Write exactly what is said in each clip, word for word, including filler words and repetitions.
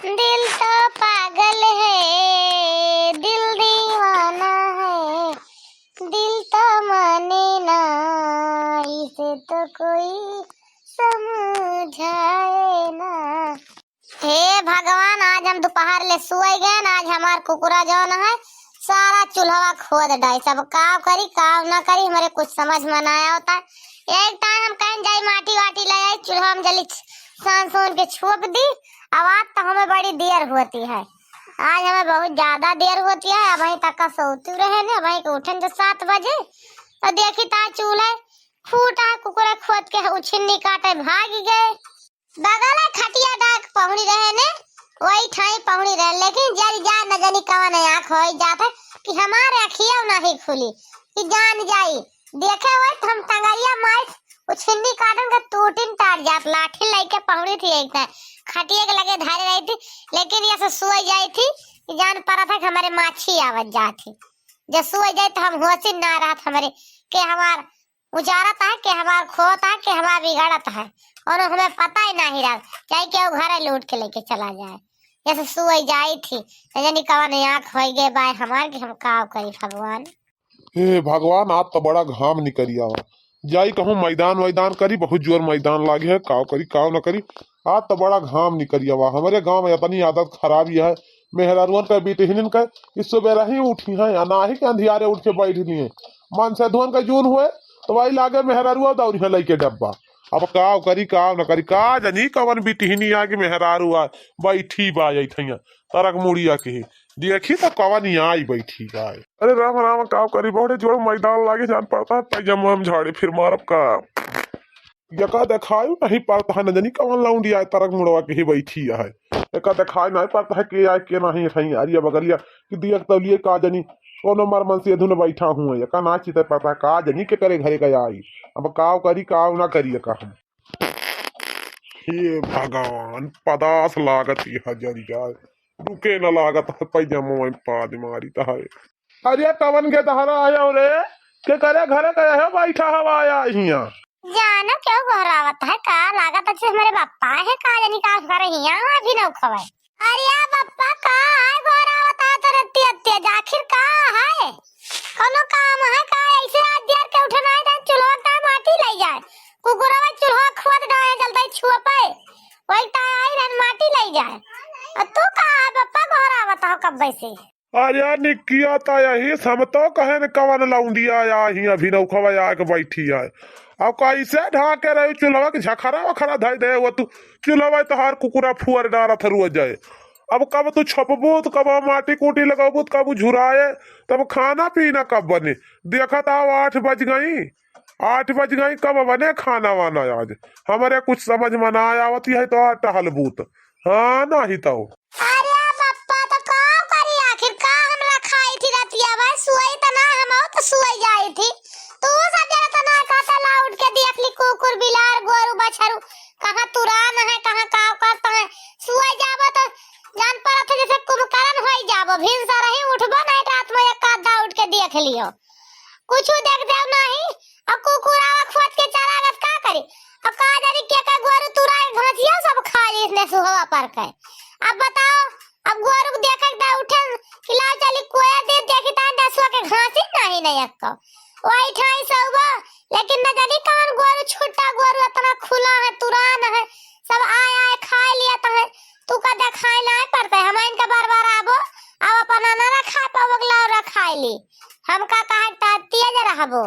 दिल तो पागल है, दिल दीवाना है, दिल तो माने ना, इसे तो कोई समझाए ना। हे भगवान, आज हम दोपहर ले सोए गए ना, आज हमार कुकुरा जौन है, सारा चूल्हा खोद डाइस। अब काव करी, काव ना करी, हमरे कुछ समझ में ना आवत है। एक टाइम हम कहेन जाई माटी वाटी ले आई, चूल्हा में जल्दी सान सून के छोप दी। अब आज तो हमें बड़ी देर होती है, आज हमें बहुत ज्यादा देर होती है। अबहीं तक का सोती रहे ने, अबहीं के उठेन जो सात बजे, तो देखी ता चूल्हा फूटा है, कुकुरा खोद के उछिन्नी काटे भाग गए। बगल है खटिया डाक पहुड़ी रहे ने, वही ठाई पहुड़ी रहे, लेकिन जरी जा न जानी कवन आँख होई जात है कि हमार अँखिया नाही खुली, कि जान जाई। देखे हुए तो हम टंगरिया माइस उछिन्नी काटन के टूटिन टाट जात, लाठी लेके पहुड़ी थी एक टाइम, खटिया के लगे धरे रही थी, लेकिन ये से सोई जाई थी कि जान पड़ा था कि हमारे माछी आवत जात थी। जब सोई जाई तो हम होशिन ना रहत हमरे, के हमार उजारत है, के हमार खोत है, के हमार बिगड़त है, और हमें पता ही नाही रहत, चाहे केहू घरे लूट के लेके चला जाए। जैसे सोई जाई थी, न जानी कवन आँख होई गए बाय हमार कि हम काव करी भगवान। हे भगवान, आज तो बड़ा घाम निकरिया बा। जाई कहूँ मैदान वैदान करी, बहुत जोर मैदान लागे है, काव करी, काव न करी। आज तो बड़ा घाम निकरिया बा। हमरे गाँव में इतनी आदत खराबी है, मेहरारुअन का बिटिहनिन का, ई सुबेरा ही उठी हैं, आ नाही के अंधियारे उठ के बैठ लिए। मन से धुअन का जून हुए, तो वही लागे मेहरारुआ दौड़ी है लइके डब्बा। अब काव करी, काव न करी, का जानी कवन बिटिहनी आ कि मेहरारू आ, बैठी बा अइठैया, तरक मुड़िया के ही। देखी तो कवन आई बैठी बा। अरे राम राम, काव करी, बड़े जोर मैदान लागे, जान पड़ता है, पैजामा हम झाड़े फिर मारब का। एका देखायु नहीं पड़ता है, न जानी कवन लौंडी आए तरक मुड़वा के ही बैठी है। एका देखायु नहीं पड़ता है के आए के नहीं है, अरिया बगलिया कि दिया के तौलिए का जानी कोनो मर मन से धुन बैठा हुए, एका ना चिते पड़ता है का जानी के करे घरे का आई। अब काव करी, काव ना करी एका हम। हे भगवान, पदास लागत ही हजर जाए, रुके न लागत है, पैजामा में पाद मारी है। अरे कवन के दहरा आया रे, के करे घरे का है बैठा हवा आया हिया। जानो क्यों गोहरावत है, का लागत है हमरे बापा है, का जानी का करे हिया, अभी न खवाए। अरे या बापा, का है गोहरावत है तो रत्ती अत्ती, आखिर का है? कोनो काम है का? ऐसे आज देर के उठना है, तो चूल्हा का माटी ले जाए, कुकुरवा चूल्हा खोद डाए, जल्दी छुआ पे, वही ता आई रहन माटी ले जाए। और तू का है बापा, गोहरावत हो कब से? अरे यार निकिया, ता यही हम तो कहे न कवन लौंडिया आया ही, अभी नौखवा आके बैठी है। अब कैसे ढाके रहे चूल्हा के झखरा वखरा धई दे वो तू, चूल्हा तोहार कुकुरा फुअर डारत रुआ जाए। अब कब तू छपबू तो कब माटी कूटी लगबू तो कब झुराए, तब खाना पीना कब बने? देखत आओ आठ बज गई, आठ बज गई, कब बने खाना वाना आज? हमरे कुछ समझ में ना आवत है तो आज टहलबू तो। हाँ, नाही तो। अरे बप्पा, तो का करी आखिर, का हम रखाई थी रतिया भर, सोई त ना, हम तो सोई जाई थी। तू सब जरा तना कहता ला उठ के देख ली, कुकुर, बिलार, गोरू, बछरू, कहाँ तुरान है, कहाँ का करता है। सोई जाबो तो जान पड़त है जैसे कुंभकर्ण होई जाबो, भिनसर ही उठबो नहीं, रात में एक आधा उठ के देख लियो। कुछ देख देव नहीं, अब कुकुरावा खोज के चरावत का करी? अब का जानी के के गोरू तुरा के घासिया सब खा ली इसने सुहवा पर के। अब बताओ, अब गोरू के देखे के दे उठे कि लाओ चली कोयर दे, देखी तान दसुआ के घासी नहीं, नहीं अक्का। वही ठाई सौबो, लेकिन न जानी कौन गोरू, छुट्टा गोरू इतना खुला है, तुरान है, सब आए आए खाए लिया तो है। तू का देखाए ना पड़ते, हम इनका बार बार आबो, अब अपन ना रखा पाबो, लाओ रखाए ली। हम का कहे ता तेज रहबो।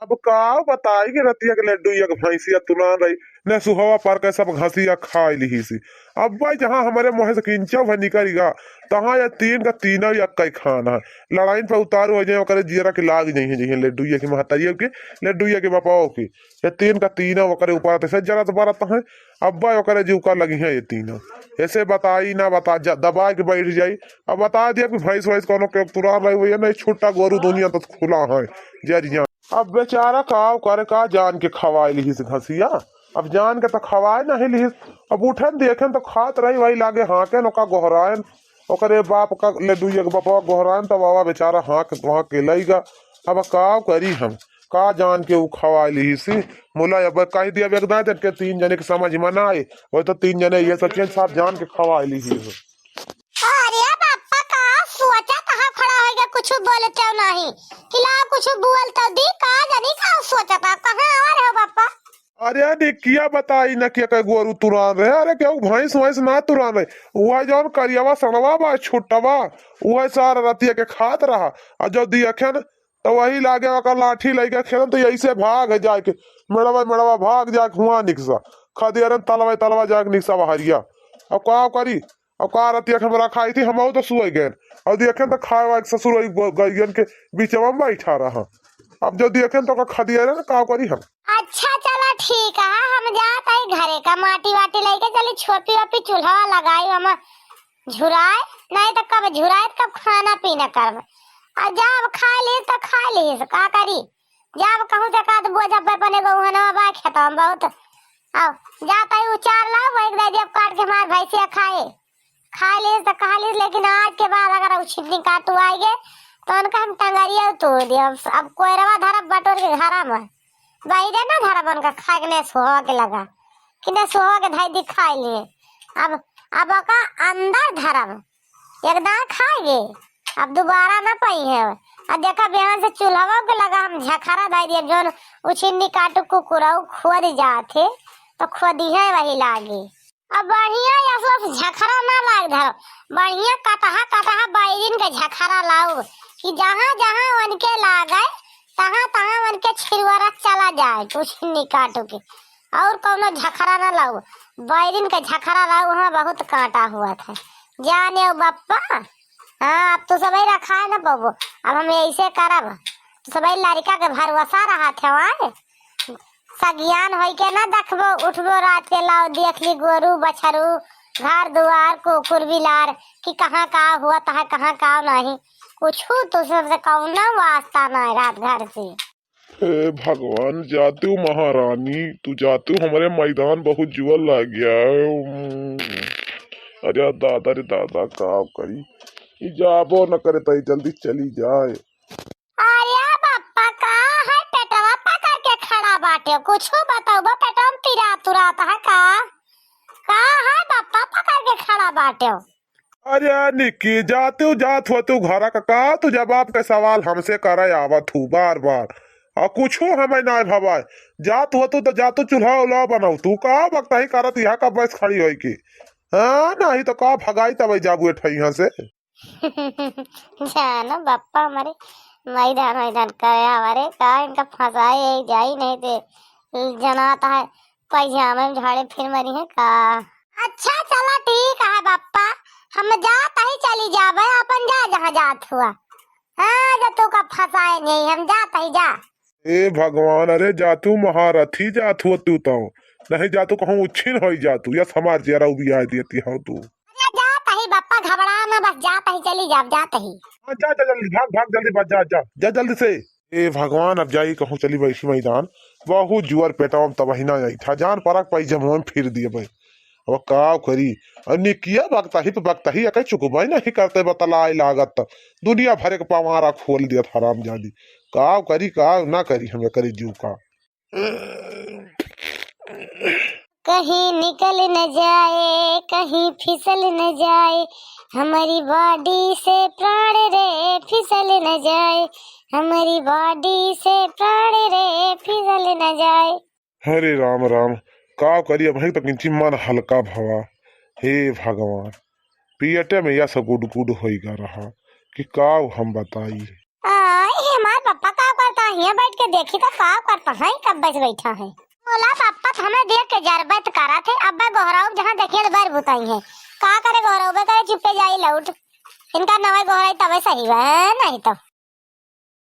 अब का बताई कि रतिया के लड्डू एक भैंसिया तुलान रही, ने सुहवा पर के सब घसिया खाए लिही सी। अब भाई जहाँ हमारे मुँह से किंचा भर निकल गा, तहाँ ये तीन का तीनों एक कई खान है। लड़ाइन पे उतारू हो जाए, ओकरे जियरा के लाग जाइए, जइहे लड्डू ये के महतरियों के, लड्डू ये के बापाओं के। ये तीन का तीनों ओकरे ऊपर आते से जरत बरत हैं। अब्बा ओकरे जीव का लगी हैं ये तीनों। ऐसे बताई ना बता जा, दबा के बैठ जाई। अब बता दिया कि भैंस वैंस कोनो के तुरान रही हुई है, नहीं छुट्टा गोरू दुनिया तो खुला है। जरिया अब बेचारा काव करे का जान के खवाए लिहिस घसिया। अब जान के तो खवाए नहीं लिहिस। अब उठन देखन तो खात रही, वही लागे हाँकेन ओका गोहरायन। ओकरे बाप का लड्डू एक बापा गोहरायन तो बाबा बेचारा हाँक वहाँ के लई गा। अब काव करी हम, का जान के उ खवाए लिहिस। मुला अब कह दिया एकदम जन के तीन जने के समझ में ना आए, वही तो तीन जने ये सोचिए साहब जान के खवाए लिहिस। बोले तो नहीं कि लाओ कुछ बोल तो दी, का जानी का सोचता, कहाँ आ रहे हो बापा? अरे निकिया बताई न कि कई गोरू तुरान रहे, अरे केहू भैंस वैंस ना तुरान रहे, वह जौन करियावा सणवा बा छुट्टवा, वह सारा रतिया के खात रहा। और जब दियखन तो वही लागे ओकर लाठी लइके खेलन, तो यही से भाग जाए के, मेड़वा मेड़वा भाग जाए के हुआ निकसा, खदियरन तलवा तलवा जाए के निकसा बहरिया। अब का करी, अब का रतिया के हमरा खाई थी, हमहू तो सुअई गए। अब देखें तो खाए वाए के ससुर वही ग-, गइयन के बीचवा में बैठा रहा। अब जो देखें तो ओकर खदियरन का करी हम। अच्छा चला ठीक है, हम जात हई घरे का माटी वाटी लइके चली, छोपी वोपी चूल्हा लगाई, हम झुराए, नहीं तो कब झुराए तो कब खाना पीना करब। और जब खाए ली तो खाए ली, का करी, जब कहूँ से का तो बोझा पे अपने गहुहनवा बा खेतवा में बहुत। आओ, जात हई उचार लाओ, वही दे दिया काट के हमार भैंसिया खाए। खाए ली तो खा ली, लेकिन आज के बाद अगर उछिन्नी काटू आएगे तो उनका हम टंगरिया तोड़ दिया। अब, अब कोयरवा धरब बटोर के घरा में, बाहरे ना धरब उनका, खाए के ने सोहवा के लगा कि ने सोहवा के धाई दी खाए लिए। अब, अब ओका अंदर धरब, एक दाँय खाएगे, अब दोबारा ना पाई है। अब देखा बिहान से चूल्हवा के लगा हम झखरा धाई दिए, जोन उछिन्नी काटू कुकुरऊ खोद जात है तो खोदी है वही लागे। अब बढ़िया या सब झखरा ना लाग धरो, बढ़िया कटहा कटहा बैरिन के झखरा लाओ कि जहाँ जहाँ उनके लागे तहाँ तहाँ उनके छिरवरा चला जाए, कुछ निकाटो के। और कौनो झखरा ना लाओ, बैरिन के झखरा लाओ, वहाँ बहुत कांटा हुआ था। जाने ओ बप्पा, हाँ, अब तू सबही रखाए ना पबो, अब हम ऐसे करब, तू सबही लड़का के भरोसा रहा थे वहाँ। सगियान होई के ना देखबो, उठबो रात के, लाओ देख ली गोरू, बछरू, घर दुआर, कुकुर बिलार कि कहाँ का हुआ है, कहाँ का नहीं। कुछू तो सबसे कौनो वास्ता नहीं रात घर से। हे भगवान, जातू महारानी, तू जातू, हमरे मैदान बहुत जुअल लाग गया। अरे दादा रे दादा, का करी, ई जाबो न करे तई जल्दी चली जाए। अरे बप्पा, का है पेटवा पकड़ के खड़ा बाटे? कुछो बतौबो, पेटवा में पिरात उरात है का? का है बप्पा पकड़ के खड़ा बाटे? अरे निक्की, जातू जात हो तू घरा का, का तू जवाब के सवाल हमसे करे आवत हूँ बार बार? और कुछो हमें ना भवाए। जात हो तू तो जातू चूल्हा उल्हा बनाऊ, तू का वक्त ही करत यहाँ का बस खड़ी होई के? हाँ, नहीं तो का भगाई तब जाबू एठा यहाँ से। जानो बप्पा हमारे मैदान वैदान करे हमारे का इनका फंसाए यही जाई नहीं ते जनाता है पैजामे में झाड़े फिर मरी है का। अच्छा चला ठीक है बप्पा, हम जात ही चली जाबे, अपन जा जहाँ जात हुआ। हाँ, जो तू का फंसाए नहीं, हम जात ही जा। ए भगवान, अरे जातू महारथी जात हो तू तो, नहीं जातू कहूँ उच्छिन होई जातू, यस हमार जियरा उबिया दियती हो तू। अरे जात ही बप्पा, घबरा ना, बस जात ही चली जा, जात ही। हाँ, जा, जा जल्दी, भाग, भाग जल्दी, बस जा, जा, जा जल्दी से। ए भगवान, अब जाई कहूँ चली बैठी मैदान, बहुत जुअर पेटवा में तबही ना आई था, जान परक पाई जमुआ में फिर दिए भाई। अब का करी, अब निकिया बकता ही पे बकता ही, अके चुकबई नहीं करते बतलाए लागत, दुनिया भरे के पवारा खोल दिया था हराम जादी। का करी, का ना करी, हम करे जीव का। कहीं निकल न जाए, कहीं फिसल न जाए, हमारी बॉडी से प्राण रे फिसल न जाए, हमारी बॉडी से प्राण रे फिसल न जाए। हरे राम राम, का करी, अब तक इंची मन हल्का भवा। हे भगवान, पियटे में यस गुड गुड होई गा रहा कि का हम बताई। आ, ये हमार पप्पा का करता है? यहाँ बैठ के देखी तो का करता है, कब बस बैठा है। बोला पप्पा, तो हमें देख के जरबत करा थे, अब गोहराऊ जहाँ देखिए तो बर बुताई है। का करे गोहराऊ बे, करे चुप्पे जाई लौट। इनका नवे गोहराई तबे सही बा, नहीं तो।